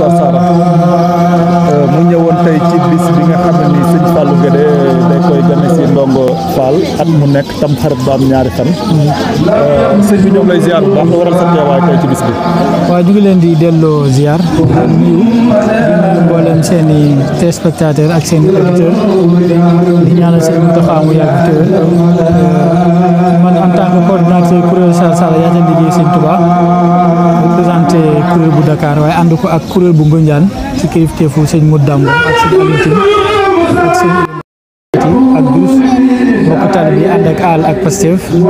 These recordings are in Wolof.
Sarsara mu ñëwoon tey ci bis bi nga xam ne ni sëñ Fallou Guédé day koy gane si Ndongo Fall at mu nekk tam xarit ba am ñaari fan sëñ bi ñoo ngi lay ziar bu baax la waral sa teewaay tey ci bis bi. waaw ñu ngi leen di delloo ziar nuyu mboolem seen i téléspectateurs ak seen i auditeurs di ñaanal seen Mountakha mu yàgg te man en tant que coordinateur kuréel Sarsara yaatal liggéey Sëñ Touba représenté kuréel bu Dakar waaye ànd ko ak kuréel bu Ngoundiane ci kilifteefu sëñ Modou Dambo ak sëñ Aliou ak sëñ ak dus mbokk taalibe bi ànd ak àll ak Pastef bu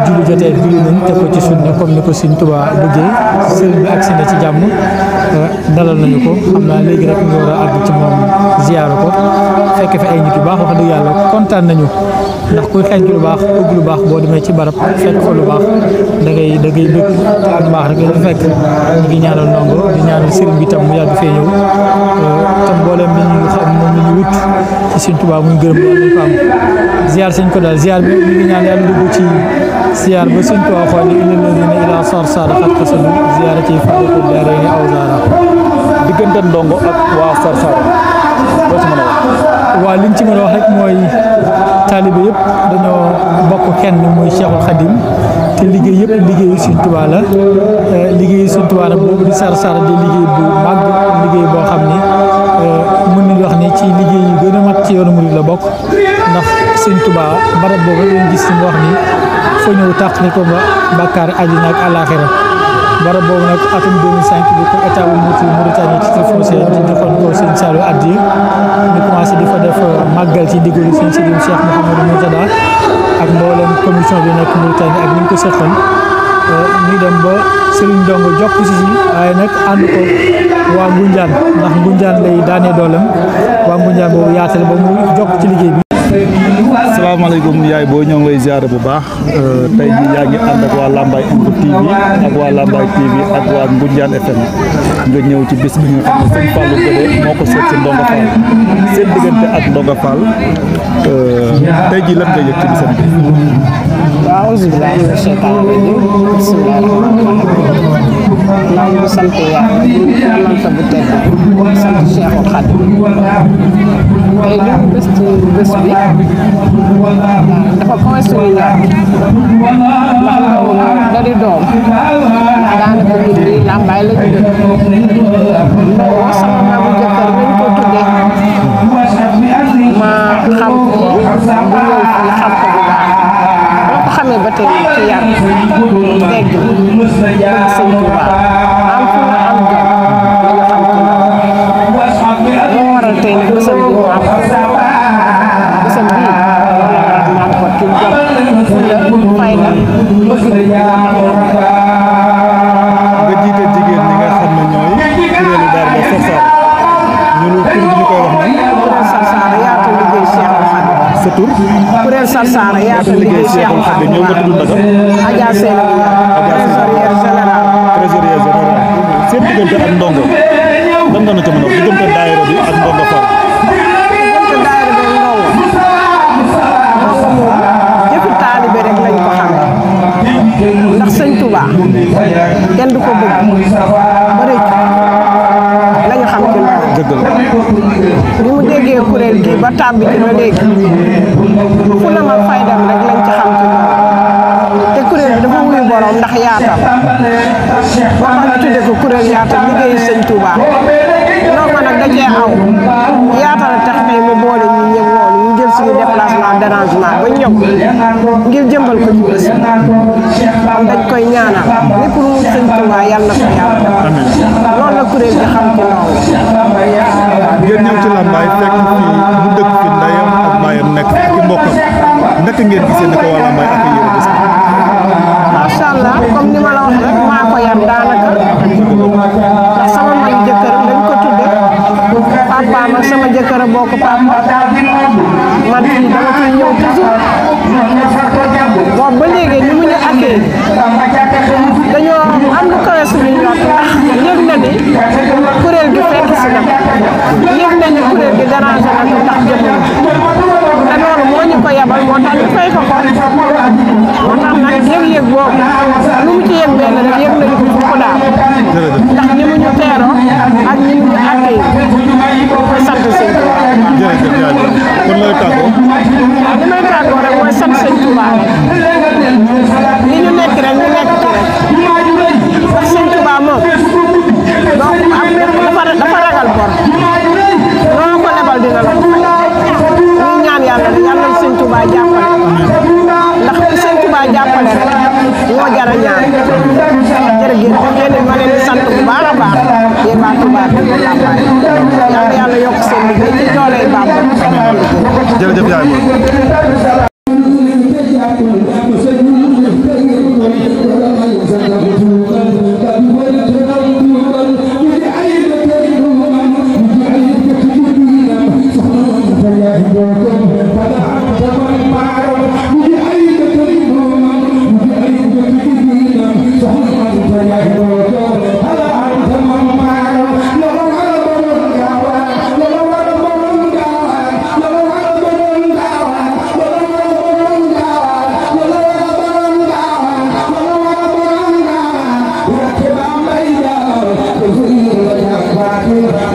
julli jotee julli nañ te ko ci sunna comme ni ko Sëñ Touba bëggee sëriñ bi agsi na ci jàmm dalal nañu ko xam naa léegi rek ñu war a àgg ci moom ziyaara ko fekk fi ay nit yu baax wax dëgg yàlla kontaan nañu ndax kuy xeeñ ci lu baax bëgg lu baax boo demee ci barab fekk fa lu baax da ngay bëgg te ak baax rek la fekk ñu ngi ñaanal ndongo di ñaanal sëriñ bi tam mu yàgg fee ñëw tam mboolem li ñu xam moom la ñu wut ci Sëñ Touba muy gërëm loolu lañ ko am ziar sëñ ko daal ziar bi ñu ngi ñaan yàlla dugg ci ziar ba Sëñ Touba xool ni inna alladina ila Sarsara xat xasadu ziara ci fàdeko daareeni aw zaara diggante ndongo ak waa Sarsara loo ci mën a wax. waaw liñ ci mën a wax rek mooy taalibe yëpp dañoo bokk kenn muy Cheikhul Khadim te liggéey yëpp liggéeyu Sëñ Touba la liggéeyu Sëñ Touba la boobu di Sarsara di liggéey bu màgg liggéey boo xam ni mën nañu wax ni ci liggéey yu gën a mag ci yoonu murid la bokk ndax Sëñ Touba barab boobu lañ gis ci mu wax ni fa ñëw tàq ni ko ba bàkkaar àddina ak àllaaxira barab boobu nag atum 2005 bi ko état bu Mauritanie titre foncier ci defoon ko Sëñ Saliou addiya ñu commencé di fa def màggal ci ndigalu Sëñ Sidim Cheikh Mouhamadou Mourtada ak mboolem commission bi nekk Mauritanie ak ni ñu ko seqoon ñu dem ba Serigne Ndongo jokk si waaye nag ànd ko waa Ngoundiane ndax Ngoundiane lay daanee doolam waa Ngoundiane boobu yaatal ba mu jokk ci liggéey bi. salaamaaleykum yaay boo ñoo ngi lay ziare bu baax tey jii yaa ngi ànd ak waa Lambaye Info TV ak waa Lambaye TV ak waa Ngoundiane FM nga ñëw ci bis bi nga xam ne sëñ Fallou Guédé moo ko seet si Ndongo Fall seen diggante ak Ndongo Fall tey jii lan nga yëg ci bisam bi. waaw auzu billaahi mina sheytaani rajiim bismillaahi rahmaani rahiim maa ngi sant yàlla yonent bu tedd bi sant Cheikhul Khadim tey li mu bés ci bés bi dafa coïncider ndax loolu da di doom daanaka ñun lii Lambaye la ñu dëkk Ndongo sama magu jëkkër lañ ko tuddee ma xam ko bu ñëw fii xam ko bu baax boo ko xamee ba tey ci yar dégg Sëñ Touba am fu mu am jot la ñu xam ci moo waral tey nag bésam bi mu am bésam bii wala am ko ci jot fulla fayda bëgg nga jiite jigéen ñi nga xam ne ñooy kuréelu daara ba Sarsara ñu lu tur bi ñu koy wax ni kuréel Sarsara yaatu liggéey Cheikhul Khadim sa tur kuréel Sarsara yaatu liggéey Cheikhul Khadim ñëw nga tudd naka Adja Seyna trésorière générale trésorier général seen diggante ak Ndongo lan nga na ca mën a wax diggante daayira bi ak Ndongo Fall diggante daayira bi Ndongo moom jëfi taalibe rek lañ ko xamee ndax Sëñ Touba kenn du ko bëgg ba rëcc lañu xam ci Ndongo dëgg la bi mu déggee kuréel gi ba tàbbi ci ba léegi fu na ma faydam rek lañ ci xam ci Ndongo te kuréel bi dafa wuyu borom ndax yaatal boo tax ñu tuddee ko kuréel yaatal liggéeyu Sëñ Touba Ndongo nag da cee aw yaatal tax tey mu boole ñi ñëw woon ñu jël suñu déplacement dérangement ba ñëw ngir jëmbal ko ci bés kon dañ koy ñaanal lépp lu mu Sëñ Touba yàlla na ko yàlla loolu la kuréel gi xam ci Ndongo ngeen ñëw ci Lambaye fekk fii mu dëkk fi ndeyam ak baayam nekk ak i mbokkam naka ngeen gisee ne ko waa Lambaye ak yéen bés bi. macha allah comme ni ma la wax rek maa ko yar daanaka ndax sama mag jëkkër dañ ko tudde papaam ak sama jëkkër a bokk papa man fii dama fiy ñëw toujours boobu ba léegi ni mu ñu akkee dañoo am lu kawe suñu ñor ndax yëg na ni kuréel gi fekk si na yëg na ni kuréel gi dérangé na ko ndax jëmmam te loolu moo ñu ko yabal moo tax ñu fay ko moo tax nag yëg yëg-yëg boobu lu mu ci yëg benn rek yëg nañu ko fukk daal ndax ni mu ñu teeroo ak ni mu ñu àttee koy sant sëñ Touba. jërëjëf yaay booy kon lay tàggoo. waaw li may tàggoo rek mooy sant sëñ Touba rek li ñu nekk rek ñu nekk ci rek ndax sëñ Touba moom donc dafa ragal bor loo ko lebal dina la ko fay ñu ñaan yàlla rek yàlla na sëñ Touba jàppale ndax ku sëñ Touba jàppale rek moo jar a ñaan jërëjëf yéen ma leen di sant bu baax a baax yéen waa Touba bi ñu Lambaye yàlla yàlla yokk seen liggéey ci dooley Bamba. jërëjëf yaay booy. Thank you.